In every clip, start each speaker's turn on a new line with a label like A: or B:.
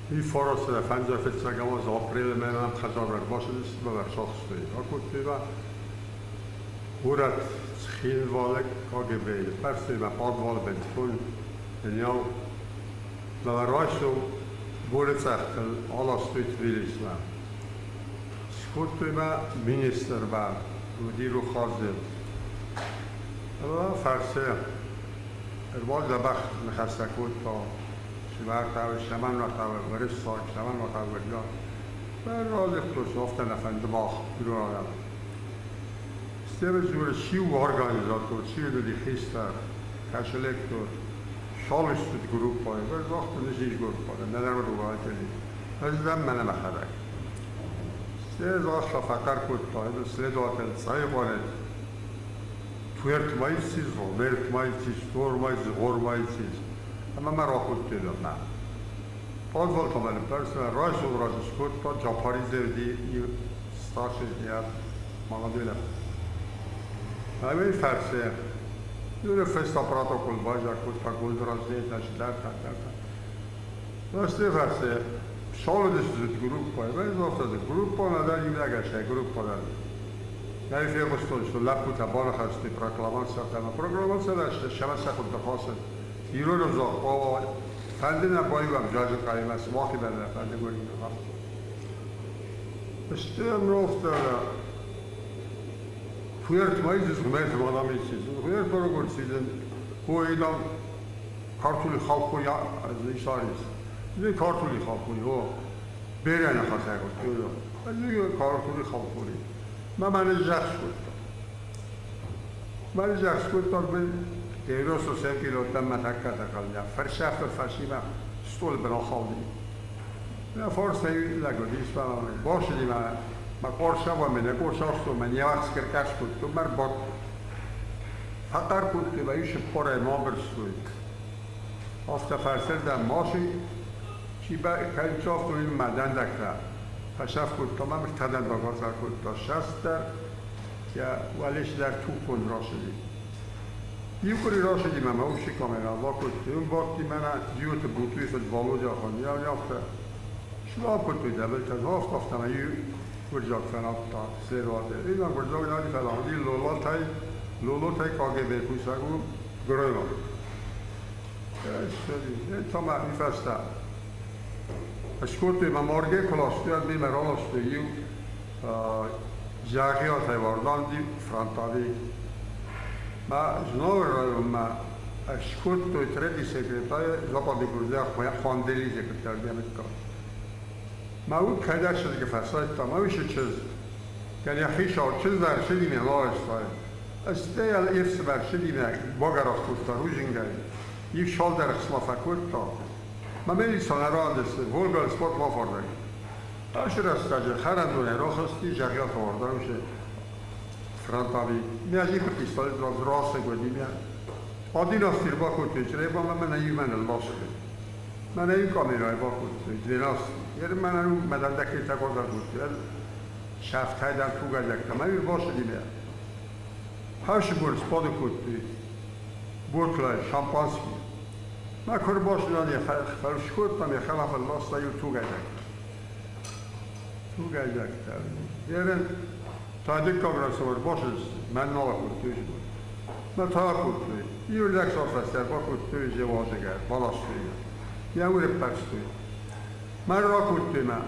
A: 955 апрелы мӕнӕн хӕдзармӕ бацыдысты, мӕ сахстой. Акодтой мӕ горӕт Цхинвалы КГБ-йы фӕрстой мӕ подвалы бынтон нӕу. Мӕ райсом боныцъӕхтыл аластой Тбилисмӕ. Скодтой мӕ министрмӕ, уыди Рухадзе. Ӕмӕ фӕрсы, ӕрбадзӕбӕх ныхӕстӕ кодта, цӕмӕн хъӕуы уырыссаг, цӕмӕн хъӕуы гуырдзиаг. Радзырдтой, афтӕ нӕ фӕнды мах, ирон адӕм. Стӕй дзуры, чи у организатор, чи уыди хистӕр, кӕсы лектор, шалыстыд группайы, загъта, нызис группа, нӕ руководители. Ӕз дӕм мӕнӕ мӕхӕдӕг. Стӕй загъта, фӕхъӕр кодта, следователь цӕйгъуанет. Туерт майцис, Роберт майцис, Тор майцис, Гор майцис. Ӕмӕ мӕ ракодтой мӕ. Подвал мӕ персона райсом разы скодта Джапаридзе уыди старший я молодой лӕппу. Ӕмӕ фӕрсы, феста протокол базар кодта, Гулдраздетӕ, чидӕртӕ, дӕртӕ. Фӕсте фӕрсы, Шалыдысты группа, ӕмӕ загъта, группа нӕдӕр иунӕгӕсӕй группа дӕр. Нӕй фехъуыстон, что лӕппутӕ баныхӕстой прокламацията ӕмӕ прокламацията сӕмӕ сӕ хъуыддаг ацыд. Ирон ӕвзаг хъуамӕ фӕнды нӕ баиуӕм зазы къаимӕ, сымахимӕ нӕ фӕнды гуырдзиаг. Сты мрофта Фуерт майзис ღმერთ მანამიცის. ღმერთო როგორც იზენ ჰოედან ქართული ხალხური ის არის. იზენ ქართული ხალხური, ხო? ბერანა ხასაგო, თუო. ეს ქართული ხალხური. მამανε ჟახსკუტო. მανε ჟახსკუტო ბენ 90 kilo تم تكاتا فرشاف فرشيما ستول بلا Ja forse lagodis boshli ma ma korsa wa mena korsa sto ma njaks kerkaskut tumar bot Фақар кут ва иш поре моберсуй. Офта фарсер да моши чи ба кайчоф ин мадан дакра. Фашаф кут тамам тадан багазар кут та шаста я валиш дар ту кун рашиди. Юкури рашиди ма мауши камера вакут юм бакти мана зиют бутуи фд Володя хан я яфта. Шлап кут дабел та хафт афта ма ю гуржак фанатта следователь. Ина гуржак нади фалан ди лолатай лолотай КГБ пусагу гройва. Tama ifesta. Шкоты ма морге колостуя ми меролосту ю жагиотай варданди фронтови. Ма знов ма шкоту третий секретарь запады Грузия хвандели секретарь диаметка. Ма у кадаш ге фасад та ма више чез. Кан яхиша чез дар шиди ми лоестай. Стеял ефсбер шиди ми богарах куста ружингай. Ив шалдар хслафа кутта. Ма мелисон рандес Волгал спорт мафордаг. Ашрастаже харандуне рохости жагиат вардануше фронтови. Ми аз их пистолет раз росе годимя. Одинадцать бакут чреба ма мена юмен лоске. Мена ю камера бакут 12. Ер мена ну медан дакета горда гут. Шафтайдан тугажак. Ма ю бош димя. Хаш бур споду кут. Бурклай шампанский. Ма кур бош дан я фаршкут там я халаф лоста ю тугажак. Тугажак. Ерен Таdik kagras var boş men nalakut tüj. Ma takut. Yürlek sofrastar bakut tüj vaziger balastı. Ya urip perstü. Men rakut ma.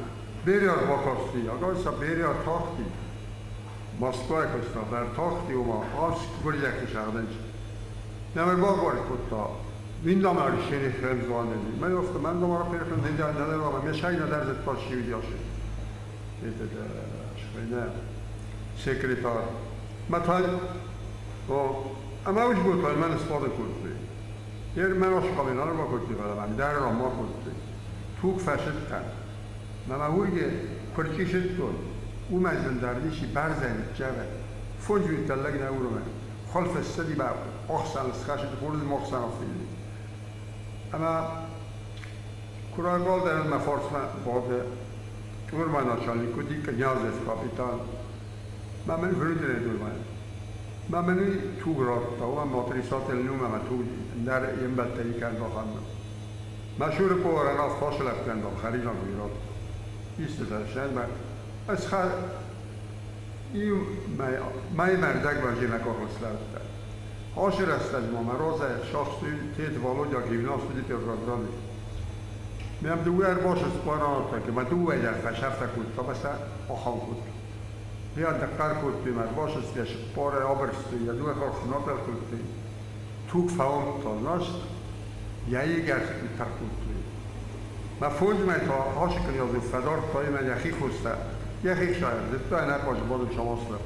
A: Beriar bakastı. Agasa beriar takhti. Moskva kosta ber takhti uma as gurjak şardenç. Nemer bagor kutta. Vindamar şeni xemzvaneli. Men ofta men damar perxın neden neler var. Meşayna derzet taşı videosu. Dedi şöyle секретар. مثلا اما وش قلت من استفاده كنت ير من اشقى من انا ما كنت ولا من در ما كنت توك فشتن ما هورге كرچیشت او مزن دردیشی برزن جوه فنجوی تلگ نورمه خلف السدي بقى احسن السخاش خورد مخسن افیلی اما курагол در مفارس бод турма начальник куди князев капитан ма мен врудре дурма ма мен туг ротта ма отрицательный ма туг дар ембаттери кардоханна. Машур поваран фашелепкендам харижан вират. Истетешен, ez mei merdek van zsinek ahhoz lette. Hasiresztez ma, mert az egy sasztű, tét valógya gimnasztudi Petrograди. Miam duer boshes paranotaki, ma duer fashafta tabasa ahankut. Mi a karkut, mert boshes és pare aberstu, ja duer harfnapel kutti. Tuk faontal nast, jäiger tarkut. Ma fund ta hasikani az fedart, ta men jahihusta. Jahiksa, de ta na pas bodu chamasla.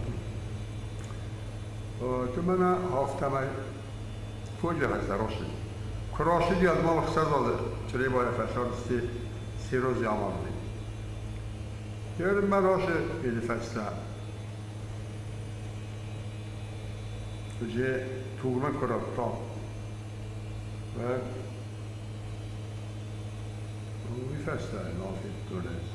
A: تو من هفته فوج بفرست راشد. کراشد یاد ما خسر داده چرا باید فشار سی روز آمده. یادم من راشد بیدی فسته. Že tugme korapta. Ve vi festa nafittunes.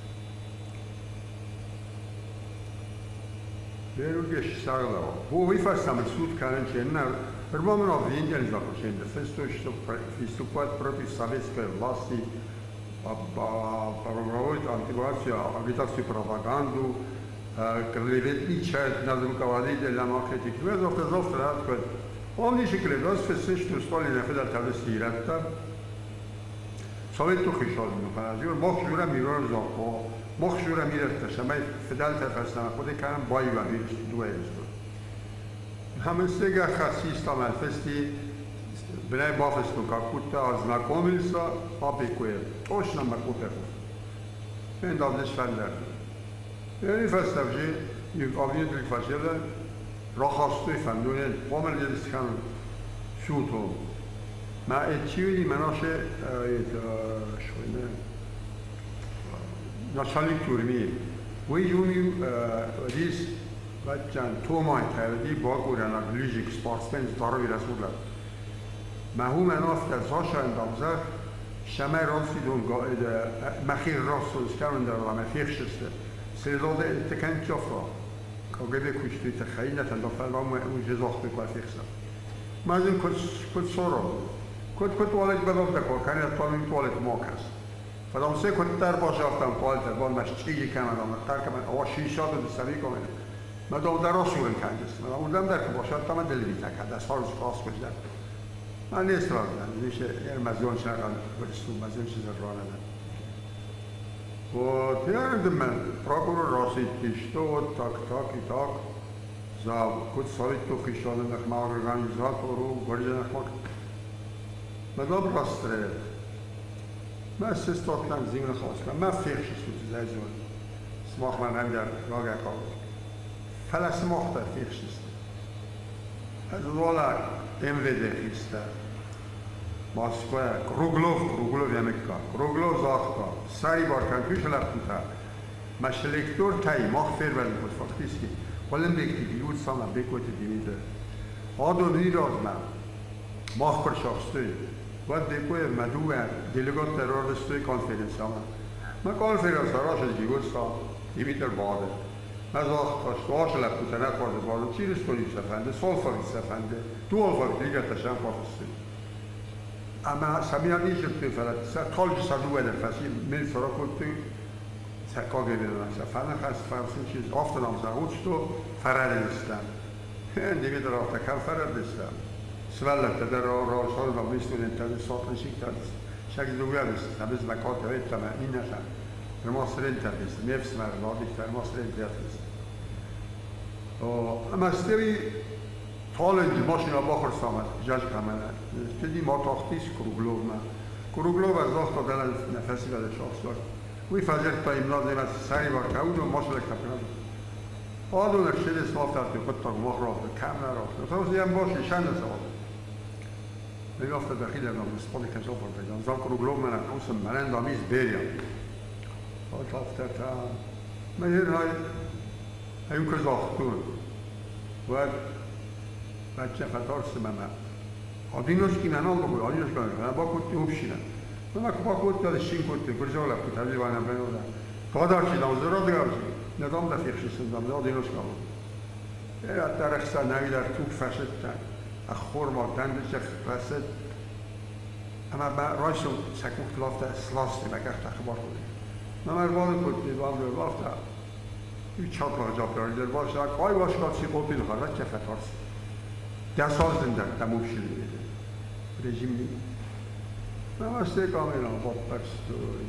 A: Веругеш сагла. Бо ви феста ме суд карен че на Первомно обвинители заключение, что выступать против советской власти, проводит антивацию, агитацию, пропаганду, клеветничает над руководителем этих завтра, завтра, Он не шикли, что Сталин федерал Совет тухишал механазиор, мохшура мирор зақо, мохшура мирта, шамай федал تفسنا خود کردم بای و بیرش دو Хамесега хасиста манифести бля бафесту какута ознакомился, апикуе, точно макутеху. Ben davdes feller. Yani festevji, avniyet fasele, rahastu fendune, pomel jediskan suto. Ma etçivili menaşe şöyle начальник тюрьмы. Вы юни здесь бачан томай тавди багурана глюжик спортсмен здоровый расула. ما هو مناف ساشا اندامزه شمع راسیدون مخیر راسوز کردن در ما فیخشسته سیزاده اتکن جافا کاگه کوشتی تخیل نتن دافر ما اون جزاخت بکار فیخسه ما از این کد سورا کد توالت بدام دکار کنی تا این توالت ما کس فدام سه کد در باشه افتم توالت بان مش چیزی کم ادام تر کم آوا شیشات و سری کم مدام در راسورن کنجست مدام اون در که باشه تا من دل بیتک دست ها رو خاص کشیدم من نیست را بدن میشه یعنی مزیون شنقل برستون مزیون چیز را ندن. Вот, я думаю, прокурор росит, что вот так, так и так, за куд совет тухишон нахма организатору, горже нахма. Мадам расстрел. ما سستاتلان زیمن خواست کنم. ما فیخش سوت زیزون. سماخ من هم در راگه کار. فلس ماخت فیخش است. از والا MVD хиста. Москва, Круглов ямекка, Круглов захта, сари баркан күшелеп Маш лектор тай мах фервел بود фактически. Холем бекти юд сама бекоти димитр. Адо нирозма. Мах пр шахсты. Вот бекоe мадуа делегат террористы конференция. Ма конференция рашид гигуса Димитр баде. Мазах таш лепутана korda баде через столица фенде, солфавица фенде, дуалфавит лигата шам фафсы. Ama samia nişirtü falan. Tolcu sadu eder fasi mil sorakuttu KGB-den sa fana khas farsin çiz oftanam sa utsto faradistan. Individer ofta kan faradistan. Svellete der ro solva mistunenta de sorten siktas. Shag dugavis sabis makot etama inasa. Termosrenta bis mefsmar ladik termosrenta bis. O ama steri Толэнж машина бахар самат жаж камана. Теди ма тахтис Кругловна. Круглова захта дала нафаси бада шахсар. وی فجر تا املاز نمت سری بار که اونو ماشل کپناد. آدون ارشد سافت که خود تا ماه رافت کم نرافت. تا هم باشی شند سوال. میافت داخل دام спали кем софор бедан. Зал Круглов мена усм менен дамиз берия. Та та من های ایون که زاختون. و бача фатор симама. Одиночки на ногу, одиночки на боку ти община. Ну, на боку ти шинку ти, гуржола кутали вана бенода. Кадарчи дам зрод гавжи. Не дам да фихши дам одиночка. Я тарахса навидар тук фашетта. А хурма дандича фасет. Ӕмӕ мӕ райсом сӕ къухтыл афтӕ сластой, мӕ къӕхтӕ хъыбартой. Мӕ ӕрбадын кодтой, бамбӕрд афтӕ. Rejimli. Namaste kamera bapperstoy.